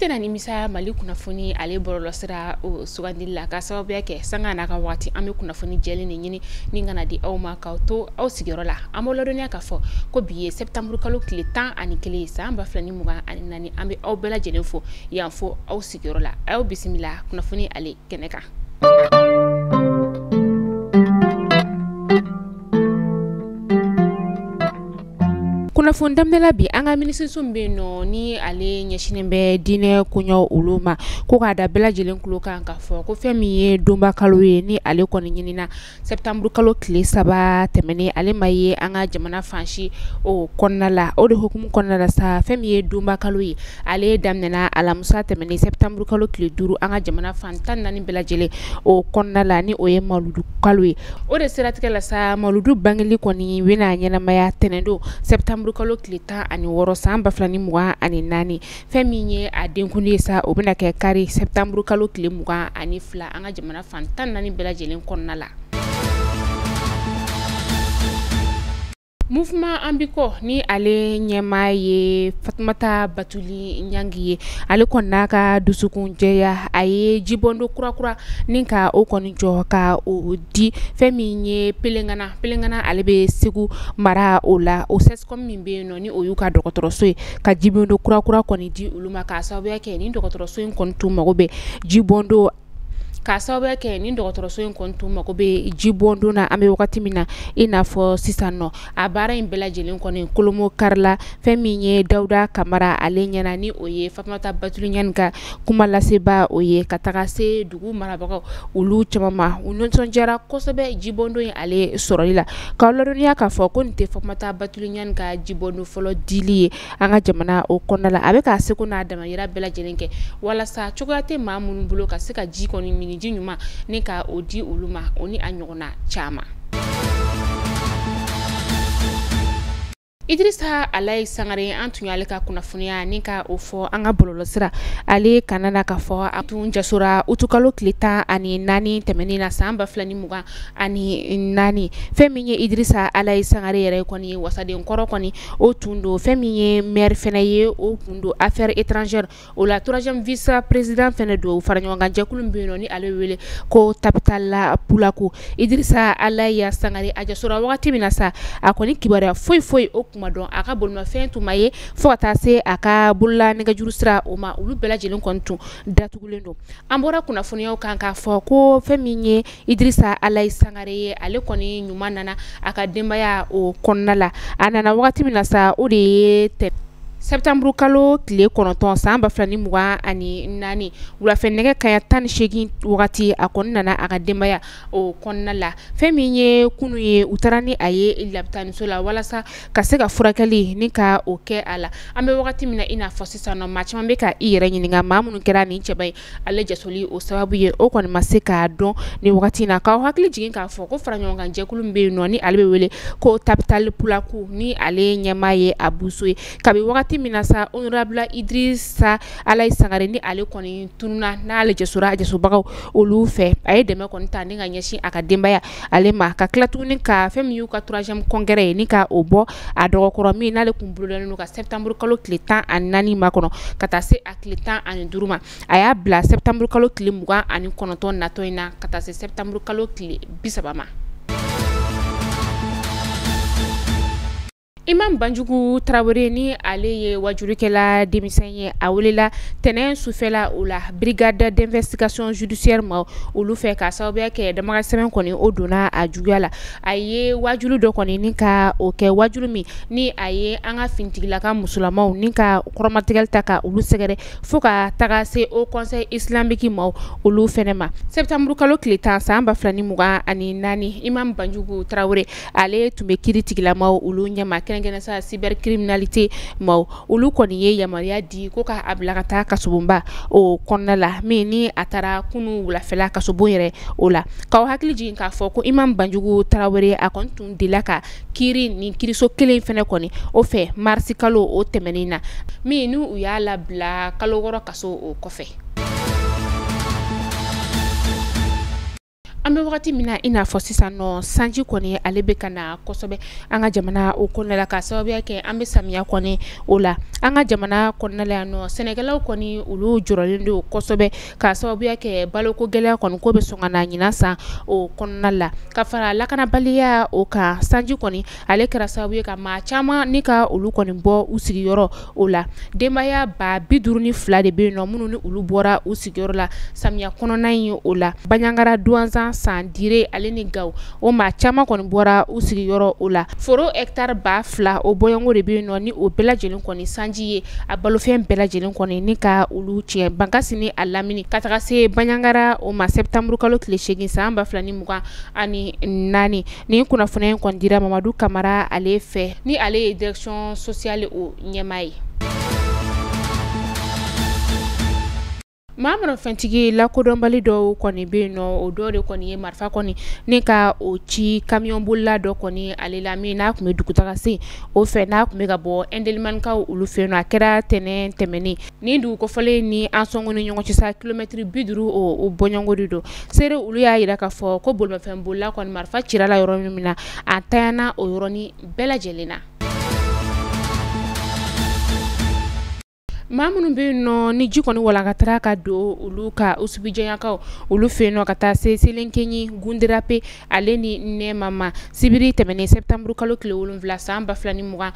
tɛna nimisa Mali kunnafoni ale bɔlɔlɔsira o sugandili la, ka sababuya kɛ sanga n'a ka waati an bɛ kunnafoni jɛlen de ɲini ni kana di aw ma k'aw to aw sigiyɔrɔ la. An b'aw ladɔnniya k'a fɔ ko bi ye septembre kalo tile 11 ye san 2024. An bɛ aw bɛɛ lajɛlen fo yan fo aw sigiyɔrɔ la. A y'aw bisimila kunnafoni ale kɛnɛ kan. Kunnafoni daminɛ la bi, an ka minisiriso min bɛ yen nɔ ni ale ɲɛsinnen bɛ diinɛ koɲɛw olu ma, ko k'a da bɛɛ lajɛlen tulo kan k'a fɔ ko fɛn min ye donba kalo ye ni ale kɔni ɲinina septembre kalo tile 3 tɛmɛnen, ale ma ye an ka jamana fan si o kɔnɔna la. O de hukumu kɔnɔna la sa, fɛn min ye donba kalo ye ale daminɛna alamisa tɛmɛnen septembre kalo tile 5 an ka jamana fan 14 bɛɛ lajɛlen o kɔnɔna la, ni o ye maludu kalo ye. O de siratigɛ la sa, maludu bangeli kɔni bɛna ɲɛnamaya tɛnɛndon septembre kalo tile 16 san 2024. Fɛn min ye a denkundi ye sa, o bɛna kɛ kari septembre kalo tile 22 an ka jamana fan 14 bɛɛ lajɛlen kɔnɔna la. Mouvement Ambiko ni ale ɲɛmaa ye Fatumata Batuli Ɲangi ye, ale kɔni n'a ka dusukunjɛya a ye jibɔndo kura ni ka o kɔni jɔ ka o di fɛn min ye Pelengana. Pelengana ale bɛ Segu mara o la, o CSCOM min bɛ yen nɔ ni o y'u ka dɔgɔtɔrɔso ye, ka jibɔndo kura kɔni di olu ma, k'a sababuya kɛ ni dɔgɔtɔrɔso in kɔni tun mago bɛ jibɔndo k'a sababuya kɛ ni dɔgɔtɔrɔso in kɔni tun mago bɛ jibɔndon na. An bɛ wagati min na i n'a fɔ sisan nɔ, a baara in bɛɛ lajɛlen kɔni kolomo karila fɛn min ye Dawuda Kamara ale ɲɛna, ni o ye Fatumata Batuli Ɲangi ka kuma laseba o ye, ka taga se dugu marabagaw olu caman ma. U nisɔndiyara kosɛbɛ jibɔndon in ale sɔrɔli la. K'aw ladɔnniya k'a fɔ ko nin tɛ Fatumata Batuli Ɲangi ka jibɔndon fɔlɔ dili ye an ka jamana o kɔnɔna la. A bɛ k'a seko n'a damayira bɛɛ lajɛlen kɛ walasa cogoya tɛ maa minnu bolo ka se ka ji kɔni min, ji ɲuman ni ka o di olu ma, o ni a ɲɔgɔnna caman. Idrissa Alaye Sangare, an tun y'ale ka kunnafoniya ni ka o fɔ an ka bɔlɔlɔsira ale kana na k'a fɔ a tun jasora utukalo tile 14 tɛmɛnen na san 2024. Fɛn min ye Idrissa Alaye Sangare yɛrɛ kɔni ye, wasaden kɔrɔ kɔni o tun don, fɛn min ye maire fɛnɛ ye o tun don, affaires étrangères o la troisième vice président fɛnɛ don, faraɲɔgɔnkan jɛkulu min bɛ yen nɔ ni ale wele ko Tapitala Pulaku. Idrissa Alaye Sangare a jasora wagati min na sa, a kɔni kibaruya foyi foyi o kuma dɔn, a ka bolimafɛn tun ma ye fo ka taa se a ka bolola nɛgɛjuru sira o ma, olu bɛɛ lajɛlen kɔni tun datugulen don. An bɔra kunnafoniyaw kan k'a fɔ ko fɛn min ye Idrissa Alaye Sangare ye, ale kɔni ɲuman nana a ka denbaya o kɔnɔna la. A nana wagati min na sa, o de ye septembre kalo tile 9 san 2024 wulafɛ nɛgɛ kanɲɛ 18 wagati, a kɔni nana a ka denbaya o kɔnɔna la. Fɛn min ye kunu ye, u taara ni a ye labitaniso la walasa ka se ka furakɛli ni ka o kɛ a la. An bɛ wagati min na i n'a fɔ sisan nɔ, maa caman bɛ ka i yɛrɛ ɲininka maa minnu kɛra nin cɛba ye ale jasoli o sababu ye, o kɔni ma se k'a dɔn nin wagati in na. K'aw hakili jigin k'a fɔ ko faraɲɔgɔnkan jɛkulu min bɛ yen nɔ ni ale bɛ wele ko Tapitali Pulaku, ni ale ɲɛmaa ye Abuso ye, kabi wagati min na sa, honorable Idrissa Alaye Sangare ni ale kɔni tununa n'ale jasora a jasobagaw olu fɛ, a ye dɛmɛ kɔni ta ni ka ɲɛsin a ka denbaya ale ma, ka tila tuguni ka fɛn min y'u ka troisième congrès ye ni ka o bɔ a dɔgɔkɔrɔ min n'ale kun bolodalen don ka septembre kalo tile 14 makɔnɔ ka taa se a tile 15 ma. A y'a bila septembre kalo tile 29 natɔ in na ka taa se septembre kalo tile 30 ma. Imam Banjugu Traoré ni ale ye wajurukɛla denmisɛn ye, a welela tɛnɛn sufɛla o la brigade d'investigation judiciaire ma olu fɛ, k'a sababuya kɛ damaga sɛbɛn kɔni o donna a juguya la. A ye wajulu dɔ kɔni ni ka o kɛ, wajulu min ni a ye an ka finitigilaka musolamaw ni ka kɔrɔmatigɛli ta ka olu sɛgɛrɛ fo ka taga se au conseil islamique ma olu fɛnɛ ma. Septembre kalo tile 10 san 2024, Imam Banjugu Traoré ale tun bɛ kiiri tigilamaw olu ɲɛma, kɛrɛnkɛrɛnnenya sa cybercriminalité maaw olu kɔni ye yamaruya di ko k'a bila ka taa kasobonba o kɔnɔna la, min ni a taara kunu wulafɛla kasobon yɛrɛ o la. K'aw hakili jigin k'a fɔ ko Imam Banjugu Traoré a kɔni tun delila ka kiiri nin kiiriso kelen fɛnɛ kɔni o fɛ marisi kalo o tɛmɛnen na, min ni u y'a labila kalo 6 kaso o kɔfɛ. An bɛ wagati min na i n'a fɔ sisan nɔ, sanji kɔni ale bɛ ka na kosɛbɛ an ka jamana o kɔnɔna la, ka sababuya kɛ an bɛ samiya kɔni o la an ka jamana kɔnɔna la yan nɔ. Sɛnɛkɛlaw kɔni olu jɔrɔlen don kosɛbɛ ka sababuya kɛ baloko gɛlɛya kɔni ko bɛ sɔn ka na ɲinan san o kɔnɔna la, ka fara lakanabaliya o kan. Sanji kɔni ale kɛra sababu ye ka maa caman ni ka olu kɔni bɔ u sigiyɔrɔ o la. Denbaya 52 de bɛ yen nɔ minnu ni olu bɔra u sigiyɔrɔ la samiya kɔnɔna in o la. Bandiagara, Douentza, Sandire ale ni Gao, o maa caman kɔni bɔra u sigiyɔrɔ o la. Foro hectare 2000 o bɔɲɔgɔnko de bɛ yen nɔ ni o bɛɛ lajɛlen kɔni sanji ye a balofɛn bɛɛ lajɛlen kɔni ni ka olu tiɲɛ. Bankasi ni a lamini ka taga se Bandiagara o ma septembre kalo tile 8 san 2024. Nin kunnafoniya in kɔni dira Mamadu Kamara ale fɛ, ni ale ye direction sociale o ɲɛmaa ye. Maa marafɛntigi lakodɔnbali dɔw kɔni bɛ yen nɔ, o dɔw de kɔni ye marifa kɔni ni ka o ci camion bolila dɔ kɔni ale la, min n'a tun bɛ dugutaga sen o fɛ, n'a tun bɛ ka bɔ Indelimane olu fɛ yen nɔ. A kɛra tɛnɛn tɛmɛnen ni dugu kofɔlen ni Ansongo ni ɲɔgɔn cɛ sa kilomɛtiri 50 o bɔɲɔgɔnko de don. Seere olu y'a jira k'a fɔ ko bolimafɛn bolila kɔni marifa cira la yɔrɔ min na, a tanyana o yɔrɔnin bɛɛ lajɛlen na. Maa minnu bɛ yen nɔ ni ji kɔni walankatara ka don olu ka Usubijanyakaw olu fɛ yen nɔ ka taa se Selenkeɲi, Gundirape ale ni Nɛma ma sibiri tɛmɛnen septembre kalo tile 7 san 2024.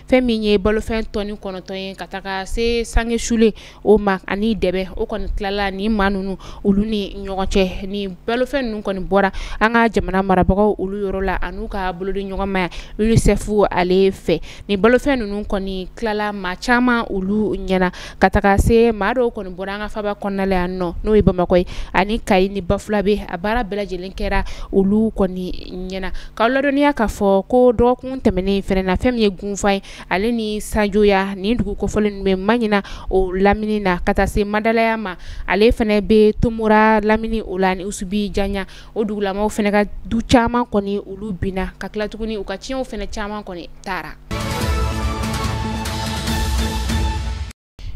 Fɛn min ye balofɛn tɔni 9 ye ka taga se sange sule o ma ani dɛbɛ, o kɔni tilala ni maa ninnu olu ni ɲɔgɔn cɛ. Ni balofɛn ninnu kɔni bɔra an ka jamana marabagaw olu yɔrɔ la an'u ka bolodi ɲɔgɔnmaya UNICEF ale fɛ. Ni balofɛn ninnu kɔni tilala maa caman olu ɲɛna ka taga se maa dɔw kɔni bɔra an ka faba kɔnɔna la yan nɔ, n'o ye Bamakɔ ye ani Kayi ni Bafulabe. A baara bɛɛ lajɛlen kɛra olu kɔni ɲɛna. K'aw ladɔnniya k'a fɔ ko dɔgɔkun tɛmɛnen fɛnɛ na, fɛn min ye Gunfa ye ale ni Sajoya, nin dugu kofɔlen ninnu bɛ Maɲina o lamini na ka taa se Madalaya ma, ale fɛnɛ bɛ Tomora lamini o la ni Usubijanya. O dugulamaw fɛnɛ ka du caman kɔni olu binna ka tila tuguni u ka tiɲɛw fɛnɛ caman kɔni taara.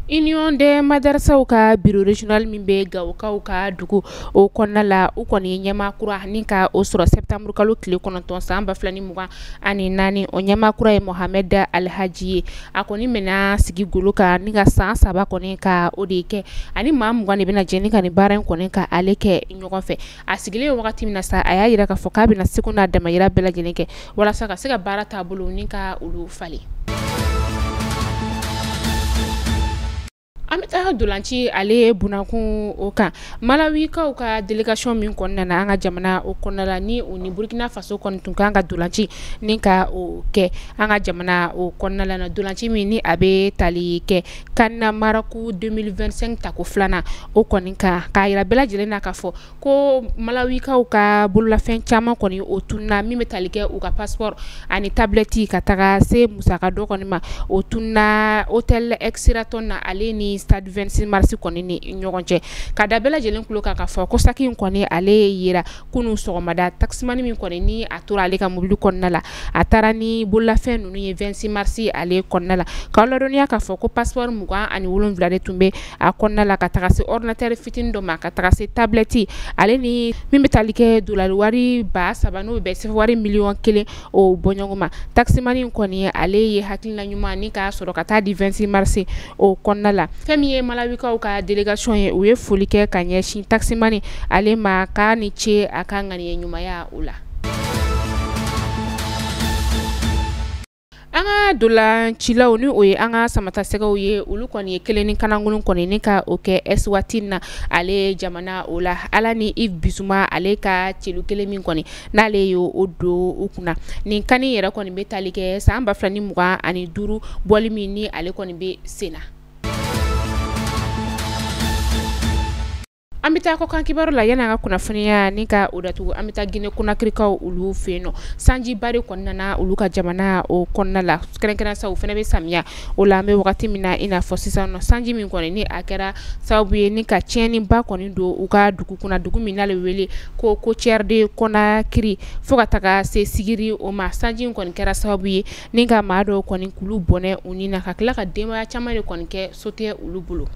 Union des madrasaw ka bureau régional min bɛ Gawokaw ka dugu o kɔnɔna la, u kɔni ye ɲɛmaa kura ni ka o sɔrɔ septembre kalo tile 9 san 2024. O ɲɛmaa kura ye Mohamed Alhaji ye. A kɔni bɛna sigi golo kan ni ka san 3 kɔni ka o de kɛ, ani maa 20 de bɛna jɛ ni ka nin baara in kɔni ka ale kɛ ɲɔgɔn fɛ. A sigilen wagati min na sa, a y'a jira k'a fɔ k'a bɛna seko n'a damayira bɛɛ lajɛlen kɛ walasa ka se ka baara taabolo ni ka olu falen. An bɛ taa dolanci ale bunakun o kan. Malawikaw ka délégation min kɔnɔna na an ka jamana o kɔnɔna la, ni o ni Burkina Faso kɔni tun kan ka dolanci ni ka o kɛ an ka jamana o kɔnɔna la, dolanci min ni a bɛ tali kɛ CAN Maroc 2025 tako 2nan o kɔni kan, k'a jira bɛɛ lajɛlen na k'a fɔ ko Malawikaw ka bololafɛn caman kɔni o tununa, min bɛ tali kɛ u ka passeport ani tablette ka taga se musaka dɔ kɔni ma, o tununa hôtel Sheraton na ale ni stade 26 mars kɔni ni ɲɔgɔn cɛ. Ka da bɛɛ lajɛlen tulo kan k'a fɔ ko saki in kɔni ale yera kunun sɔgɔmada. Taximani min kɔni ni a tora ale ka mobili kɔnɔna la, a taara ni bololafɛn ninnu ye 26 mars ale kɔnɔna la. K'aw ladɔnniya k'a fɔ ko passeport 27 de tun bɛ a kɔnɔna la, ka taga se ordinateur fitinin dɔ ma, ka taga se tablette ale ni min bɛ tali kɛ dolari wari 3000 n'o bɛ bɛn wari 1 miliyɔn o bɔɲɔgɔn ma. Taximani in kɔni ale ye hakilina ɲuman ni k'a sɔrɔ ka taa di 26 mars o kɔnɔna la. Fɛn min ye Malawikaw ka délégation ye, u ye foli kɛ ka ɲɛsin taximani ale ma, k'a ni ce a ka ŋaniya ɲumanya o la. An ka dolancilaw ni o ye an ka samatasɛgɛw ye, olu kɔni ye kelen ni kanangolon kɔni ni ka o kɛ Eswatini na ale jamana o la. Ala ni Yves Bissouma ale ka celu kelen min kɔni n'ale ye o don u kunna. Nin CAN yɛrɛ kɔni bɛ tali kɛ san 2025 bɔli min ni ale kɔni bɛ sen na. An bɛ taa kɔkan kibaru la yanni an ka kunnafoniya ni ka o datugu. An bɛ taa Guinée Conakrykaw olu fɛ yen nɔ, sanjiba de kɔni nana olu ka jamana o kɔnɔna la, kɛrɛnkɛrɛn sa u fana bɛ samiya o la. An bɛ wagati min na i n'a fɔ sisan nɔ, sanji min kɔni ni a kɛra sababu ye ni ka tiɲɛniba kɔni don u ka dugu kunna, dugu min n'ale wele ko Côtière de Conakry, fo ka taga se Sigiri o ma. Sanji in kɔni kɛra sababu ye ni ka maa dɔw kɔni k'olu bɔnɛ u ni na, ka tila ka denbaya caman de kɔni kɛ so tɛ olu bolo.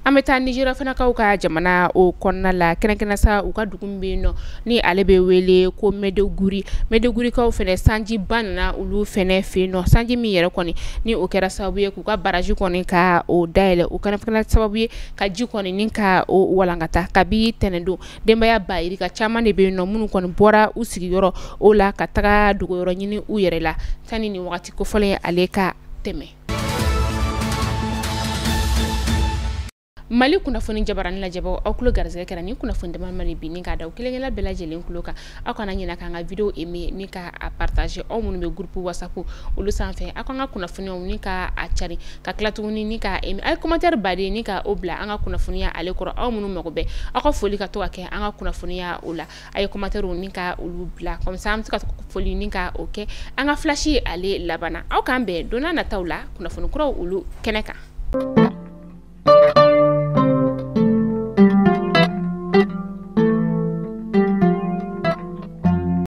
An bɛ taa Nizeriya fanakaw ka jamana o kɔnɔna la, kɛrɛnkɛrɛn sa u ka dugu min bɛ yen nɔ ni ale bɛ wele ko Maiduguri. Maidugurikaw fɛnɛ, sanjiba nana olu fɛnɛ fɛ yen nɔ, sanji min yɛrɛ kɔni ni o kɛra sababu ye k'u ka baraji kɔni ka o dayɛlɛ, o kɛra fana sababu ye ka ji kɔni ni ka o walankata. Kabi tɛnɛndon, denbaya ba yirika caman de bɛ yen nɔ minnu kɔni bɔra u sigiyɔrɔ o la ka taga dogoyɔrɔ ɲini u yɛrɛ la sani nin wagati kofɔlen ale ka tɛmɛ. Mali kunnafoni jabarani lajɛbaaw, aw tulo garisɛgɛ kɛra ni kunnafoni dama de bi ni k'a da kelenkelen bɛɛ lajɛlen tulo kan. Aw kana ɲinɛ k'an ka vidéo aimer ni ka a partager, aw minnu bɛ groupe WhatsApp olu sanfɛ, aw k'an ka kunnafoniyaw ni ka a cari, ka tila tuguni ni ka aimer, a ye commentaire baden ni ka o bila an ka kunnafoniya ale kɔrɔ. Aw minnu mago bɛ aw ka foli ka to ka kɛ an ka kunnafoniya o la, a ye commentaire ni ka olu bila, comme ça an bɛ se ka foli ni ka o kɛ an ka flash ale laban na. Aw k'an bɛn don n'a nataw la kunnafoni kuraw olu kɛnɛ kan.